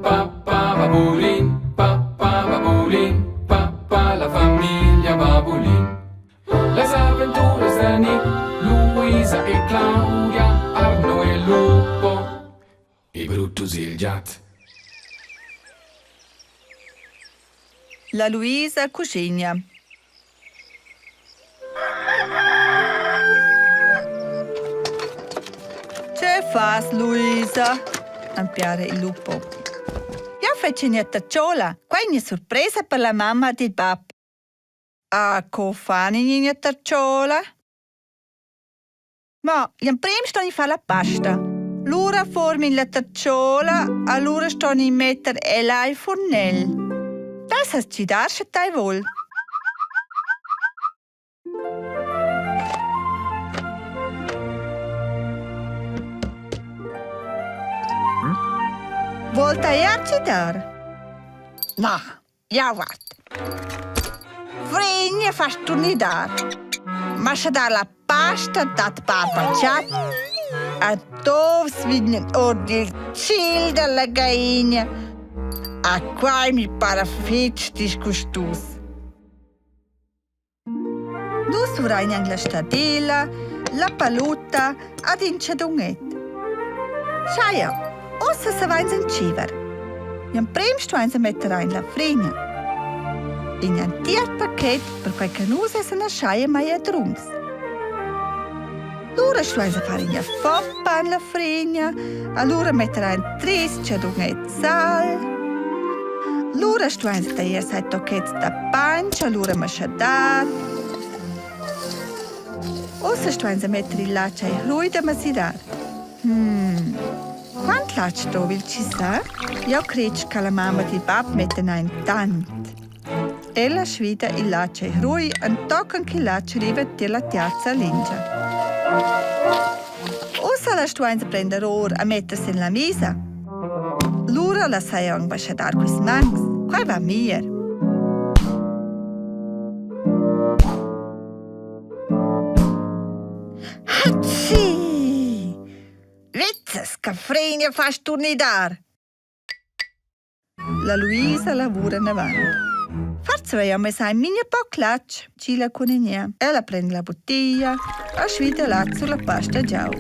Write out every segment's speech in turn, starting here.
pa pa babulin, pa pa babulin, pa pa la famiglia babulin. Las aventuras da Nick, Luisa e Claudia, Arno e Lupo e Brutus il giat. La Luisa cuschigna. Che fas, Luisa? Empiara il lupo. Jau fetsch ina tacciola. Quai è ina surpresa per la mamma ed il bab. Ah, co fan ina tacciola? Ma gl'emprem ston i far la pasta. Lura fuormin la tacciola, allura ston i metter ella al furnel. Das has gidar sche tai vul. Vuol tai er gidar? Na, Jau vart. Fregna fa sturnidar. Ma sche dar la pasta dat barba chat, a dovs vegnan or dil tschel dalla gaigna. A quai mi para fetg disgustus. Nus suragnan la stadela, la palutta ad in tschadunget. Schaja, ussa saveins entscheiver. Gl'emprem stuein metter ein la frina. In entir paquet perquei che nus essan aschia mai a drums. Lura stuein far ina foppa en la frina, allura metter ein treis tschadunets sal. Lura stuein tagliar sai tochets da pancia, allura maschadar. Ussa stuein metter il latg ei hrui da masirar. Hmm, quant latg dov'il chi sa? Jau cretg che la mamma ed il bab mettan aint tant. Ella svida il latg ei hrui entochen ch'il latg riva tier la tiarza lingia. Ussa la stuein prender or e metter sin la misa. Lura la sai aunc maschadar culs mauns. Quei va meglier. Hatschi! Vizzas che fregna fa sturnidar! La Luisa lavura navant. Forsa vai mess aint mincha poc latg, di la cunigna. Ella prenda la buttiglia e svida lat sur la pasta giau.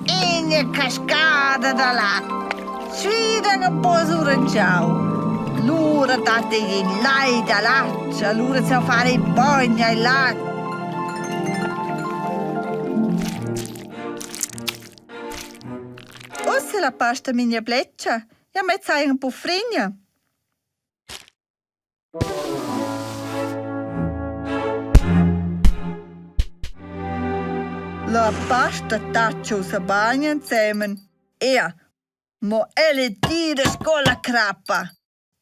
Ina cascada da lat! Svidan un po sur giau. Lura dat ei in lai da latg, allura sa far il bogn il latg. Ussa la pasta memia bletscha, jau mez sai ün po frigna. La pasta tatscha ussa bain ensemen. Ea, mo el è dira sco la crappa.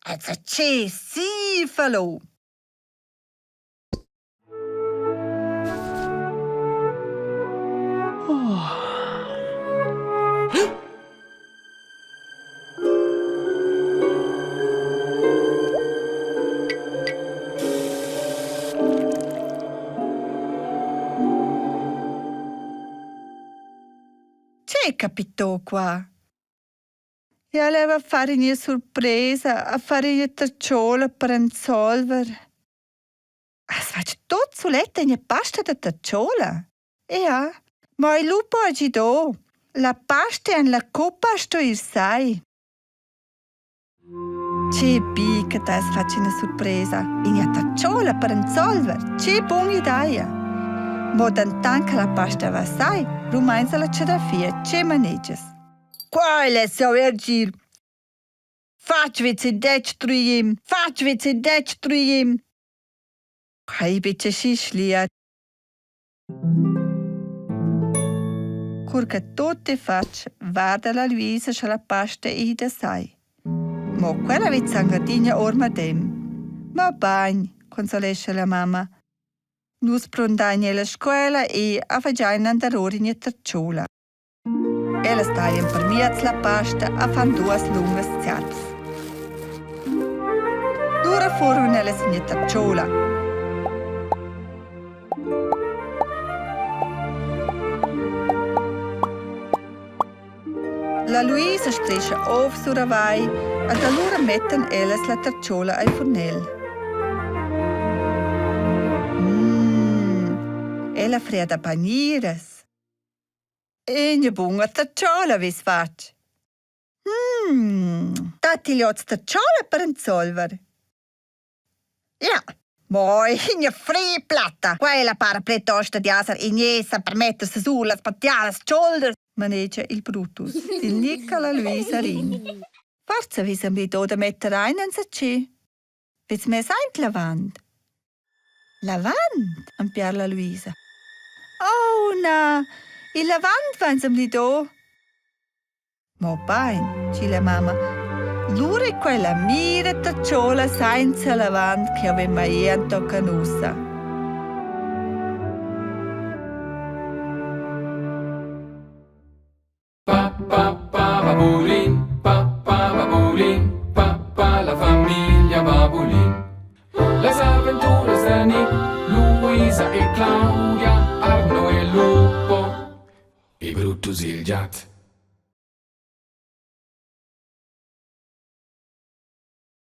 Enzatgè sì falò. Tge capitò qua? Jau leva far ina surpresa a far ina tertschola per ensolver. As fatsch tuot suletta ina pasta da tertschola? Ea, ma il lupo ha gidò. La pasta en la cuppa sto ir sai. Che bi che t'has fatg ina surpresa. Ina tertschola per ensolver, che bun'ideia. Mo dentant che la pasta va sai, rumainza la tschadafia, che manegias? Quai less jau er gir. Fatg vez in detg truim, fatg vez in detg truim. Quei betg aschi schliat. Cur che tut è fatg, varda la Luisa sche la pasta ei ida sai. Mo quella vez aunc adina or madem. Ma bagn, consolescha la mamma. Nus prundain ella scola e a fagiain andar or ina tertschola. Ellas taglian permiez la pasta e fan duas lungas ziaps. Lura fuorman ellas ina tertschola. La Luisa strescha ov suravai ed allura mettan ellas la tartschola al furnel. Mm, ella fria da paniras. Ina buna tartschola vess fatg. Mm, datti oz tartschola per ensolver? Ja, mo ina friplatta! Quella para plitost dad esser ignesa per metter sissu las patialas tscholdas, manegia il Brutus, il Nicola la Luisa rin. Forsa vess emblidò da metter aint enzatgi. Vez mess aint lavand? Lavand? empiar la Luisa. Oh na, il lavand vains emblidò. Mo bain, di la mamma, lura è quella mira tatschola sainza lavand che aveva mai antoccan ussa. Pa pa pa babulin, pa pa babulin, pa pa la famiglia Babulin. Las aventuras da Nick, Luisa e Claudia, Arno e Lupo e Brutus il giat.